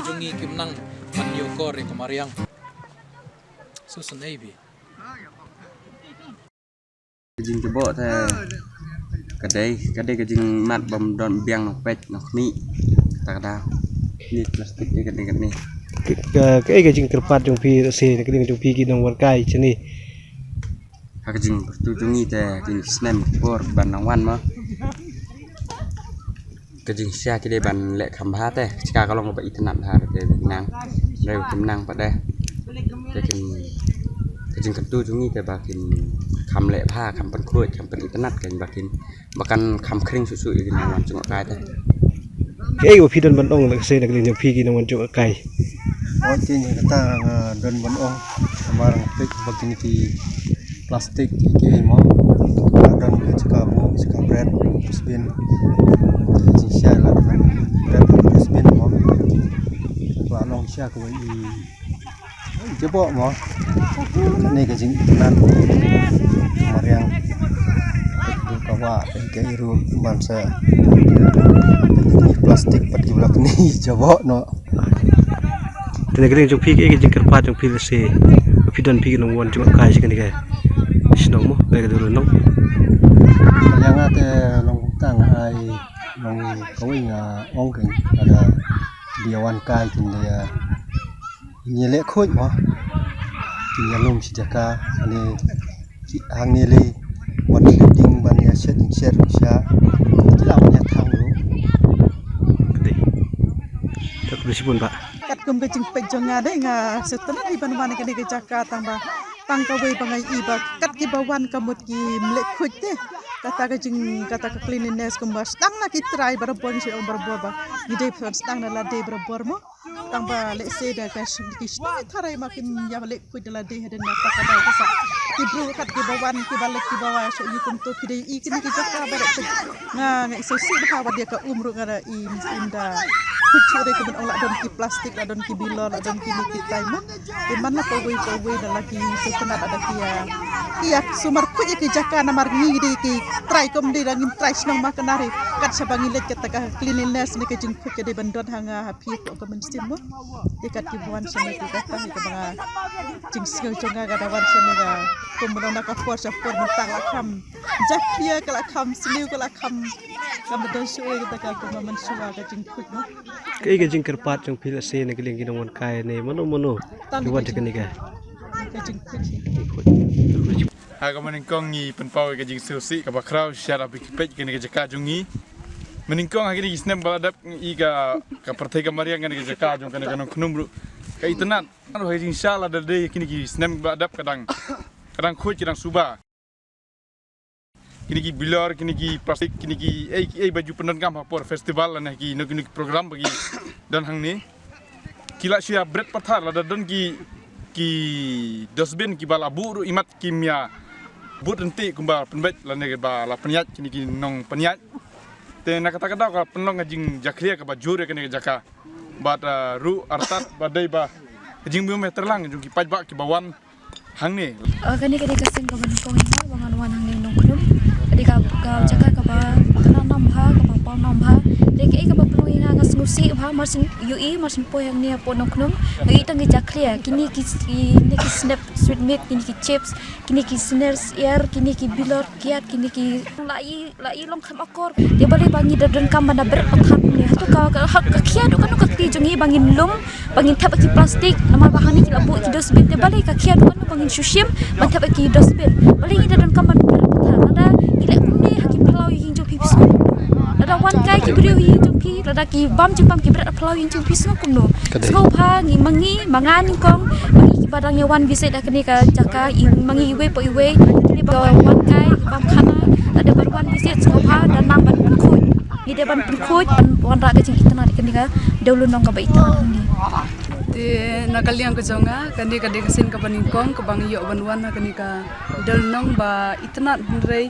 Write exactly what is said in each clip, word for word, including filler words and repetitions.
Ngi kim nang ban ïoh kor ïa ka mariang. Susan A B. Ka jingtbok te ka dei, ka dei ka jingmat bym don biang, nongpeit nongkhmih. Kata ka daw. Ni plastik ni, kane kane. Ka, ka, ka jingkyrpad jong phi, se na ka liang jong phi ki nongwan kai shane. Ha ka jingpyrtuit jong ngi te, ki snem por ban nang wan mo. Ka jingshisha ki dei ban leh kham bha te, ka jaka ka long kaba itynnat bha te, nang. Dei kim nang pat de. Te kin, ka jingkyntu jong ngi te ba kin kham leh bha, kham pynkhuid, kham pyn-itynnat, kan ba kin, ba kan kham khring shuh shuh ïa ki nongwan jngohkai te. Kaei ba phi don ban ong, lehse na ka liang jong phi ki nongwan jngohkai? Oi, te ngi kata nga don ban ong, namar nga peit ba kine ki plastik ki, ki mo. Ka don ka jaka buh, jaka bret, dustbin. Jingshisha la bret, dustbin mo. Ka long shisha kaba i, i jabok mo. Kane ka jingitynnat mariang. Ka wah ka i ruh ban sa plastik pat ki ba la kane i jabok noh. Te na ka liang jong phi, kaei ka jingkyrpad jong phi, lehse phi don phi ki nongwan jngohkai sha kane ka shnong mo, kane ka Dewlynnong? Ka liang nga te long kumta, nga ai long kawei, nga ong kein lada ki wan kai kin da ïa, kin ïaleh khuid mo, kin ïalum shi jaka, hangne, hangne lei wan shading ban ïa shet, ïa shet sha. Ki la wan ïa thang ruh. Ka dei. Te khublei shibun bah. Katkum ka jingpeit jong nga, dei nga sngewtynnat hi ban wan ha kane ka jaka, tang ba tang kawei ba nga ïohi ba kat kiba wan ka mut kim leh khuid te. Kata ka jing, kata ka cleanliness, kumba sdang na ki trai barabor, ngi shu ong barabor ba ngi dei ban sdang na lade barabor mo. Tang ba lehse da ka shu, ki shu tharai ma kim ïa leh khuid da lade hadien na kata ka dei ka sa. Ki briew kat kiba wan, kiba leit kiba wai shu ïohi kumto, ki dei i kine ki jaka ba dei. Nga, nga i sngewsih bha wat ïa ka um ruh nga da i, im da khuid shuh, dei ka ban ong la don ki plastik, la don ki bilor, la don kine ki tai mo. Te man la kawei kawei da la ki sngewtynnat, da ki ïa, ki ïa sumar khuid ïa ki jaka, namar ngi dei ki trai, kum dei da ngim trai shnong ma ka nari. Kat shaba ngi leit, kata ka cleanliness ne ka jingkhuid ka dei ban don ha nga ha phi hapoh ka mynsiem mo. Te kat kiba wan shane, te kata hi kaba nga, jingsngew jong nga, ka da wan shane nga, kumno na ka por sha por mynta ka la kham jakhlia, ka la kham sniew, ka la kham, ka ba don shuh ïa kata ka, kumba mynshuwa ka jingkhuid mo. Kaei ka jingkyrpad jong phi, lehse na ka liang ki nongwan kai ne mano mano ki wan sha kane ka? Ka jingkhuid. Ha kaba nyngkong ngi pynpaw ïa ka jingsngewsih kaba khraw shisha da ba phi peit kane ka jaka jong ngi. Mynnyngkong ha kine ki snem ba la dep ngi i ka, ka pyrthei ka mariang kane ka jaka jong kane ka Nongkhnum ruh ka itynnat. Ruh ha ka jingshisha lada dei kine ki snem ba la dep ka dang, ka dang khuid, ka dang suba. Kine ki bilor, kine ki plastik, kine ki ei, ei ba ju pyndonkam ha por festival lane ki, no, kine ki program ba ki don hangne. Ki la shu ïa bret pathar, lada don ki, ki dustbin kiba la buh ruh imat kim ïa bud ryntih kumba pynbeit lane ba la pynïaid kine ki nongpynïaid. Te na kata ka daw ka pynlong ka jingjakhlia kaba jur ïa kane ka jaka. Bad, ah, ruh artat ba dei ba ka jingmih umai tyrlang jong ki paidbah kiba wan hangne. Ah, kane ka dei ka sien kaba nyngkong hi nga ba ngan wan hangne Nongkhnum. Ka dei ka, ka jaka kaba khynnah nam bha, kaba paw nam bha. Dei kaei kaba pynlong ïa nga, nga sngewsih bha, mar shu ïohi, mar shu poi hangne hapoh Nongkhnum. Nga ïohi tang ki jakhlia, kine ki, kine ki snep sweet meat, kine ki chips, kine ki sner syiar, kine ki bilor kiad, kine ki, la i, la i long khlem akor. Te balei ba ngi da donkam ban da bret pathar kumne? Hato ka, ka, ka khia duh kano ka kti jong ngi ba ngin lum, ba ngin thep ha ki plastik, namar ba hangne ki la buh ki dustbin? Te balei ka khia duh kano ba ngin shu shim ban thep ha ki dustbin? Balei ngi da donkam ban bret pathar? Lada ngi leh kumne ha ki phyllaw ïing jong phi, phi sngew? Lada wan kai ki briew ïing jong phi, lada ki bam jingbam ki bret ha phyllaw ïing jong phi, sngew kumno? Ka dei. Sngewbha ngi, ma ngi, ma nga nyngkong, ma ngi kiba dang ïa wan visit ha kane ka jaka, i, ma ngi iwei pa iwei, kine ba wan kai, bam khana, lada ban wan visit, sngewbha da nang ban pynkhuid. Ngi dei ban pynkhuid, ban wanrah ka jingitynnat ïa kane ka Dewlynnong kaba itynnat hangne. Te na ka liang ka jong nga, kane ka dei ka sien kaba nyngkong kaba nga ïoh ban wan ha kane ka Dewlynnong ba itynnat, hynrei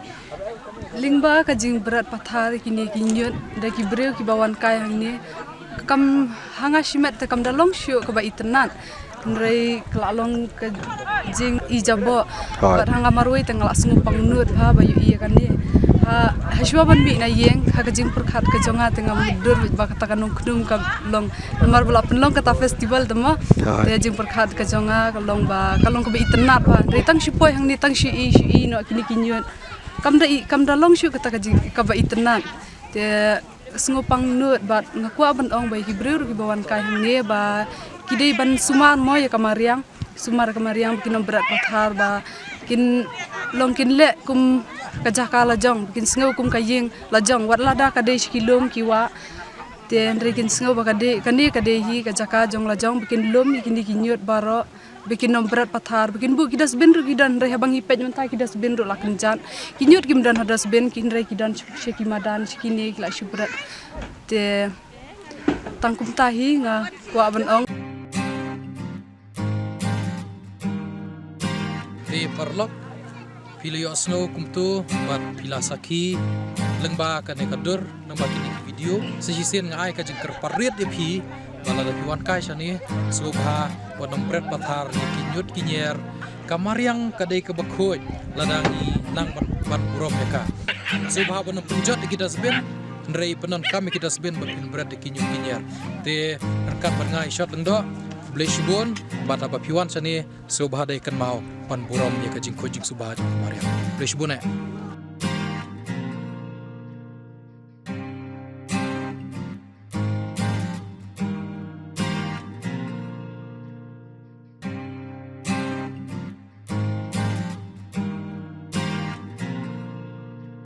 lyngba ka jingbret pathar kine ki ñiut da ki briew kiba wan kai hangne, kam, ha nga shimet te kam da long shuh kaba itynnat. Hynrei ka la long ka jingijaboh. Hooid. Bad ha nga marwei te nga la sngewpang nud bha ba ïohi ïa kane. Ah, hashwa ban mih na ïing, ha ka jingpyrkhat ka jong nga te nga mutdur ba kata ka nongkhnum ka long. Namar ba la pynlong kata festival te mo. Te jingpyrkhat ka jong nga ka long ba, ka long kaba itynnad ba. Dei tang shu poi hangne tang shu i, shu i noh kine ki ñiut. Kam da i, kam da long shuh kata ka jing, kaba itynnad. Te sngew pang nud bad nga kwah ban ong ba ïa ki briew ruh kiba wan kai hangne ba ki dei ban sumar mo ïa ka mariang. Sumar ka mariang ba kin ym bret pathar ba kin long kin leh kum ka jaka la jong, ba kin sngew kum ka ïing la jong, wat lada ka dei sha ki lum ki wah. Te hynrei kin sngew ba ka dei, kane ka dei hi ka jaka jong la jong, ba kin lum ïa kine ki ñiut baroh, ba kin ym bret pathar, ba kin buh ki dustbin ruh ki don, hynrei haba ngi peit mynta ki dustbin ruh la kynjat. Ki ñiut kim don ha dustbin, ki hynrei ki don sha ki madan, sha kine ki la shu bret. Te tang kumta hi nga kwah ban ong. Te paralok, phi la ïohsngew kumto bad phi la sakhi lyngba kane ka dur, lyngba kine ki video. Sa shisien nga ai ka jingkyrpad rit ïa phi ba lada phi wan kai shane, sngewbha ban ym bret pathar ïa ki ñiut ki ñier. Ka mariang ka dei kaba khuid lada ngi nang ban, ban burom ïa ka. Sngewbha ban ym pynjot ïa ki dustbin, hynrei pyndonkam ïa ki dustbin ban pynbret ïa ki ñiut ki ñier. Te ryngkat bad nga, Ishot Lyngdoh, khublei shibun bad haba phi wan shane, sngewbha dei kynmaw ban burom ïa ka jingkhuid jingsngewbha jong ka mariang. Khublei shibun eh.